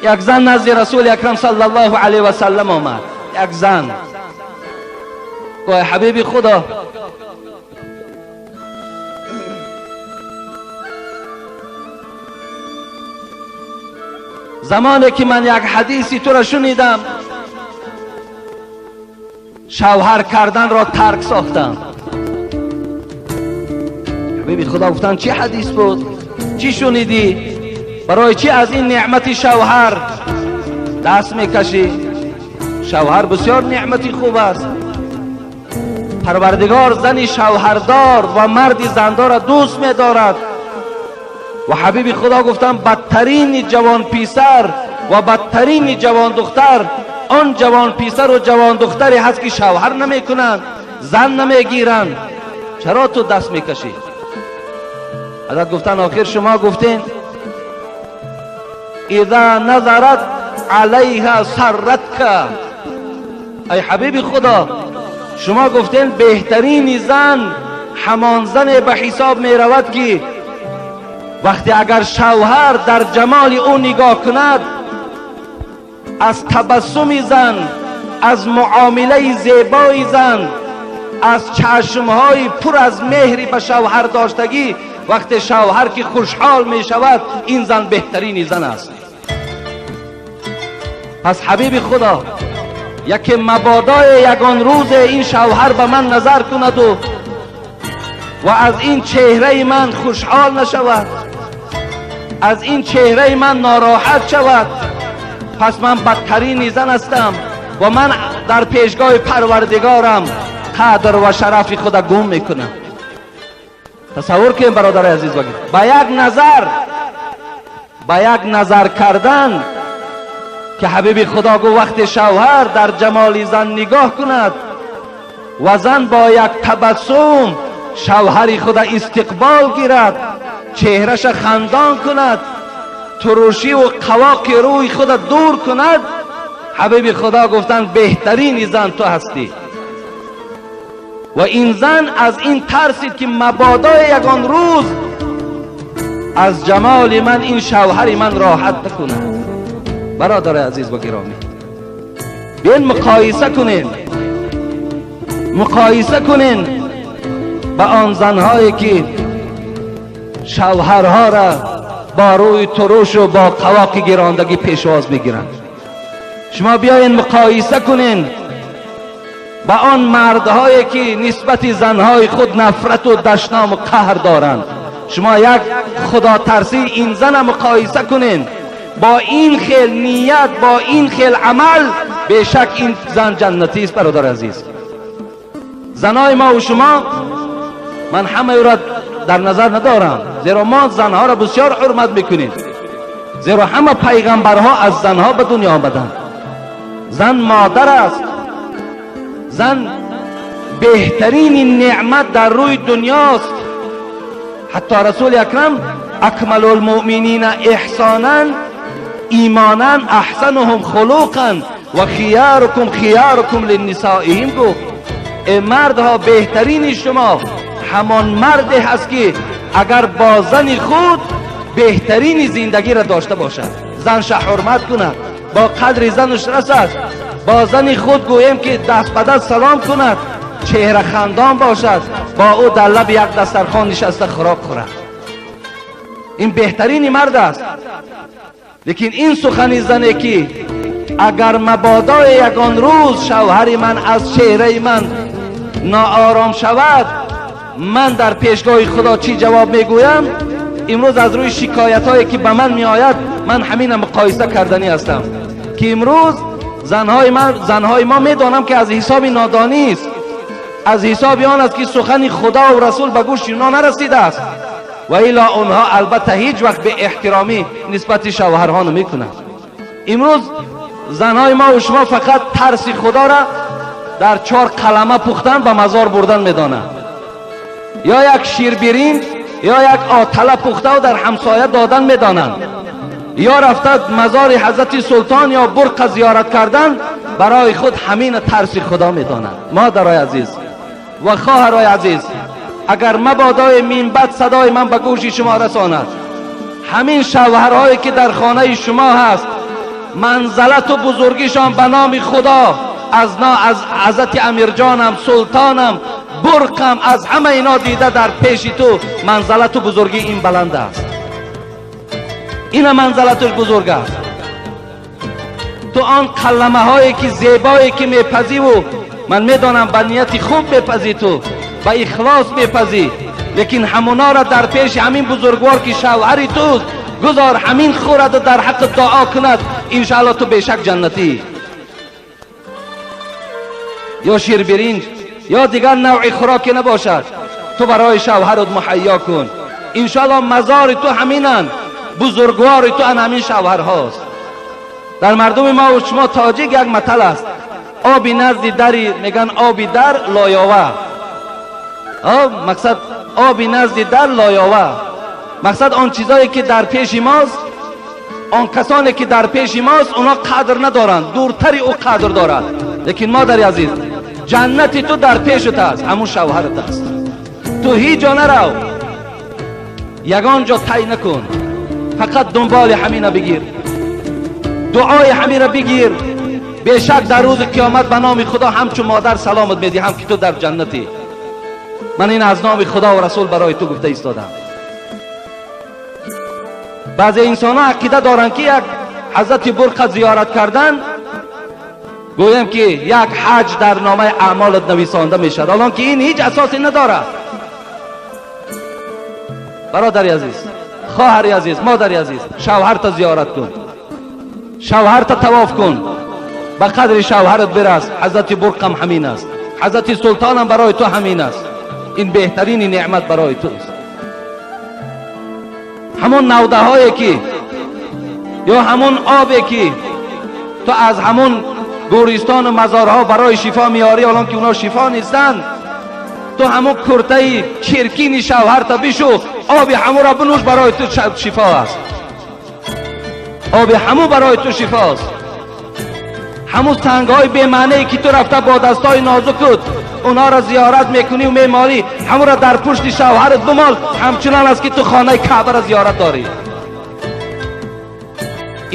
Як зан назди Расули Акрам саллаллоҳу алайҳи васаллам омад. Як зан гуфт: ҳабиби Худо, замоне ки ман як ҳадиси туро шунидам, шавҳар карданро тарк сохтам. Ҳабиби Худо гуфтанд: чӣ ҳадис буд? Чӣ шунидӣ? Барои чӣ аз ин неъмати шавҳар даст мекашӣ? Шавҳар бисёр неъмати хуб аст. Парвардигор зани шавҳардор ва марди зандорро дӯст медорад. Ва ҳабиби Худо гуфтанд: бадтарини ҷавонписар ва бадтарини ҷавондухтар он ҷавонписару ҷавондухтаре ҳаст ки шавҳар намекунанд, зан намегиранд. Чаро ту даст мекашӣ? Ҳазрат гуфтанд: охир шумо гуфтем иза назарат алайҳа сарратка. Ай ҳабиби Худо, шумо гуфтем беҳтарини зан ҳамон зане ба ҳисоб меравад ки вақте агар шавҳар дар ҷамоли ӯ нигоҳ кунад, аз табассуми зан, аз муомилаи зебои зан, аз чашмҳои пур аз меҳри ба шавҳар доштагӣ, вақте шавҳар ки хушҳол мешавад, ин зан беҳтарини зан аст. Пас ҳабиби Худо, яке мабодои ягон рӯзе ин шавҳар ба ман назар кунаду ва аз ин чеҳраи ман хушҳол нашавад, аз ин чеҳраи ман нороҳат шавад, пас ман бадтарини зан ҳастам ва ман дар пешгоҳи Парвардигорам қадр ва шарафи худа гум мекунам. Тасаввур кунем, бародари азиз, ба як назар, ба як назар кардан ки ҳабиби Худо гуфт: вақте шавҳар дар ҷамоли зан нигоҳ кунад ва зан бо як табассум шавҳари худа истиқбол гирад, чеҳраша хандон кунад, турушиву қавоқи рӯи худа дур кунад, ҳабиби Худо гуфтанд: беҳтарини зан ту ҳастӣ. Ва ин зан аз ин тарсид ки мабодои ягон рӯз аз ҷамоли ман ин шавҳари ман роҳат накунад. Бародари азиз ва гиромӣ, биён муқоиса кунем, муқоиса кунем ба он занҳое ки шавҳарҳоро бо рӯи турушу бо қавоқи гирондагӣ пешвоз мегиранд. Шумо биёед муқоиса кунем ба он мардҳое ки нисбати занҳои худ нафрату дашному қаҳр доранд. Шумо як худотарсии ин зана муқоиса кунед бо ин хел ният, бо ин хел амал, бешак ин зан ҷаннатист. Бародари азиз, занои мо ва шумо, ман ҳамаи дар назар надорам, зеро мо занҳоро бисёр ҳурмат мекунем, зеро ҳама пайғамбарҳо аз занҳо ба дунё омаданд. Зан модар аст, зан беҳтарини неъмат дар рӯи дунёст. Ҳатто Расули Акрам: акмалу лмуъминина эҳсонан имонан аҳсануҳум хулуқан ва хиярукум хиярукум линнисоиҳим гуфт: э мардҳо, беҳтарини шумо ҳамон марде ҳаст ки агар бо зани худ беҳтарини зиндагиро дошта бошад, занша ҳурмат кунад, бо қадри занаш расад, бо зани худ гӯем ки даст ба даст салом кунад, чеҳра хандон бошад, бо ӯ дар лаби як дастархон нишаста хӯрок хӯрад. Ин беҳтарини мард аст. Лекин ин сухани зане ки агар мабодои ягон рӯз шавҳари ман аз чеҳраи ман ноором шавад, ман дар пешгоҳи Худо чӣ ҷавоб мегӯям? Имрӯз аз рӯи шикоятҳое ки ба ман меояд, ман ҳамина муқоиса карданӣ ҳастам ки имрӯз занҳои мо, медонам ки аз ҳисоби нодонист, аз ҳисоби он аст ки сухани Худо ва Расул ба гӯши онҳо нарасидааст, ва илло онҳо албатта ҳеҷ вақт беэҳтиромӣ нисбати шавҳарҳо намекунанд. Имрӯз занҳои мо ва шумо фақат тарси Худоро дар чор қалама пухтан, ба мазор бурдан медонанд, ё як ширбиринҷ ё як отала пухтаву дар ҳамсоя додан медонанд, ё рафта мазори ҳазрати султон ё бурқа зиёрат кардан, барои худ ҳамина тарси Худо медонанд. Модарои азиз ва хоҳарои азиз, агар мабодои минбаъд садои ман ба гӯши шумо расонад, ҳамин шавҳарҳое ки дар хонаи шумо ҳаст, Манзалату бузургишон ба номи Худо аз ҳазрати Амирҷонам, султонам, бурқам, аз ҳама ино дида дар пеши ту манзалату бузургӣ ин баланд аст. Ина манзалатуш бузург аст. Ту он қалламаҳое ки зебое ки мепазиву ман медонам ба нияти хуб мепазӣ, ту ба ихлос мепазӣ, лекин ҳамонора дар пеши ҳамин бузургвор ки шавҳари туст гузор ҳамин хӯраду дар ҳаққи дуо кунад, иншаалло ту бешак ҷаннатӣ. Ё ширбиринҷ ё дигар навъи хӯроке набошад, ту барои шавҳарат муҳайё кун. Иншаалло мазори ту ҳаминанд, бузургвори ту ан ҳамин шавҳарҳост. Дар мардуми мо шумо тоҷик як матал аст: оби назди дари, меган оби дар лоёва. Мақсад оби назди дар лоёва, мақсад он чизое ки дар пеши мост, он касоне ки дар пеши мост, онҳо қадр надоранд, дуртари ӯ қадр дорад. Лекин модари азиз, ҷаннати ту дар пешат аст, ҳамун шавҳарат аст. Ту ҳеҷ ҷо нарав, ягон ҷо тай накун, фақат дунболи ҳамина бигир, дуои ҳамира бигир. Бешак дар рӯзи қиёмат ба номи Худо ҳамчун модар саломат медиҳам ки ту дар ҷаннатӣ. Ман ин аз номи Худо ва Расул барои ту гуфта истодам. Баъзе инсонҳо ақида доранд ки як ҳазрати бурқа зиёрат кардан гӯем ки як ҳаҷ дар номаи аъмолат нависонда мешавад, ҳолон ки ин ҳеҷ асосе надорад. Бародари азиз, хоҳари азиз, модари азиз, шавҳарта зиёрат кун, шавҳарта тавоф кун, ба қадри шавҳарат бирас. Ҳазрати бурқам ҳамин аст, ҳазрати султонам барои ту ҳамин аст. Ин беҳтарини неъмат барои туст. Ҳамон навдаҳое ки ё ҳамон обе ки ту аз ҳамон гӯристону мазорҳо барои шифо меорӣ, ҳолон ки онҳо шифо нестанд, ту ҳамон куртаи чиркини шавҳарта бишу, оби ҳамонро бинӯш, барои ту шифо аст. Оби ҳамун барои ту шифо аст. Ҳамун сангҳои бемаънае ки ту рафта бо дастҳои нозукут онҳоро зиёрат мекунӣ ва мемолӣ, ҳамонро дар пушти шавҳарат бимол, ҳамчунон аст ки ту хонаи каъбаро зиёрат дорӣ.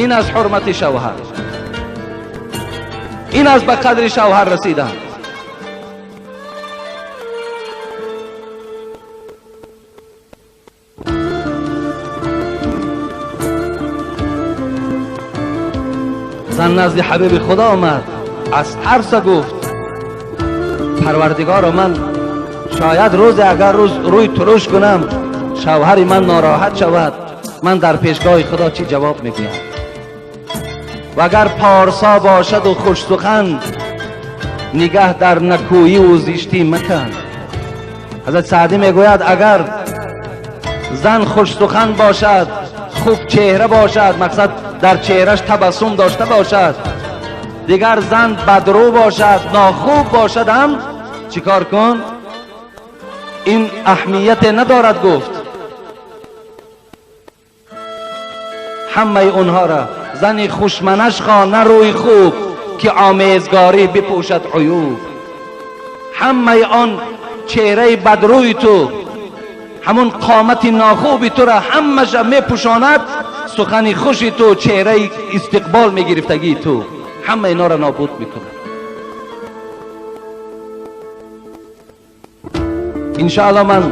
Ин аз ҳурмати шавҳар, ин аз ба қадри шавҳар расидан. Зан назди ҳабиби Худо омад, аз тарса гуфт: Парвардигоро, ман шояд рӯзе агар рӯз рӯй туруш кунам, шавҳари ман нороҳат шавад, ман дар пешгоҳи Худо чӣ ҷавоб мегӯям? Ва агар порсо бошаду хушсухан, нигаҳ дар накӯӣ зиштӣ макан. Ҳазрат Саъдӣ мегӯяд: агар зан хушсухан бошад, хуб чеҳра бошад, мақсад дар чеҳраш табассум дошта бошад, дигар зан бадрӯ бошад, нохуб бошад ҳам чӣ кор кун? Ин аҳамияте надорад. Гуфт ҳамаи онҳоро зани хушманаш хо, на рӯи хуб, ки омезгорӣ бипӯшад уюб. Ҳамаи он чеҳраи бадрӯи ту, ҳамон қомати нохуби тура ҳамаша мепӯшонад сухани хуши ту, чеҳраи истиқбол мегирифтагии ту, ҳама инора нобуд мекунад. Иншаалло ман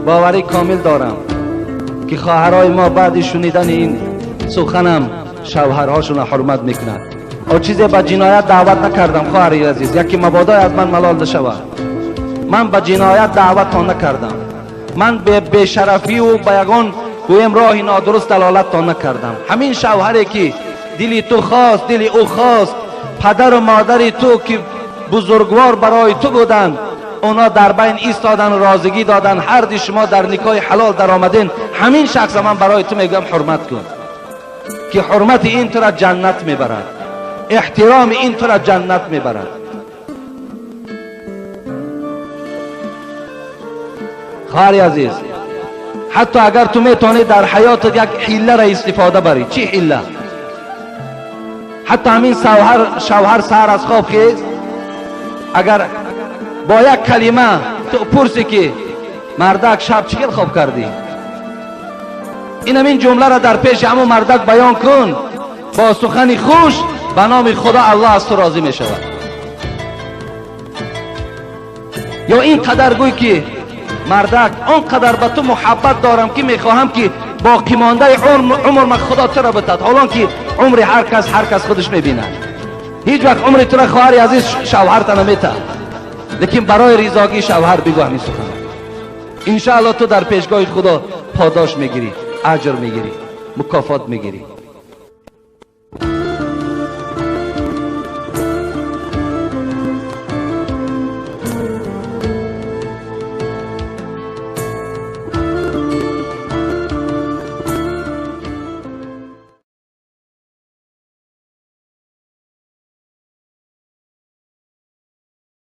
боварӣ комил дорам ки хоҳарои мо баъди шунидани ин суханам шавҳарҳошонро ҳурмат мекунад. О чизе ба ҷиноят даъват накардам, хоҳари азиз, яке мабодое аз ман малол нашавад. Ман ба ҷиноят даъваттон накардам, ман бешарафиву ба ягон гӯем роҳи нодуруст далолаттон накардам. Ҳамин шавҳаре ки дили ту хост, дили ӯ хост, падару модари ту ки бузургвор барои ту буданд, онҳо дар байн истодан, розигӣ додан, ҳарди шумо дар никоҳи ҳалол даромаден, ҳамин шахса ман барои ту мегӯям ҳурмат кун, ки ҳурмати ин тура ҷаннат мебарад, эҳтироми ин тура ҷаннат мебарад. Хоҳари азиз, ҳатто агар ту метавонӣ дар ҳаётат як ҳилларо истифода барӣ. Чӣ ҳилла? Ҳатто ҳамин шавҳар саҳар аз хоб хез, агар бо як калима ту пурсӣ ки мардак шаб чӣ хел хоб кардӣ, ин ҳамин ҷумларо дар пеши ҳамон мардак баён кун, Бо сухани хуш ба номи Худо Аллоҳ аз ту розӣ мешавад. Ё ин қадар гӯй ки мардак, он қадар ба ту муҳаббат дорам ки мехоҳам ки боқимондаи умр ман Худо туро битад. Ҳолон ки умри ҳар кас ҳар кас худаш мебинад. Ҳеҷ вақт умри туро, хоҳари азиз, шавҳарта наметаҳад, лекин барои ризогии шавҳар бигӯ ҳамин сухан. Иншааллоҳ ту дар пешгоҳи Худо подош мегирӣ, аҷр мегирӣ, мукофот мегирӣ.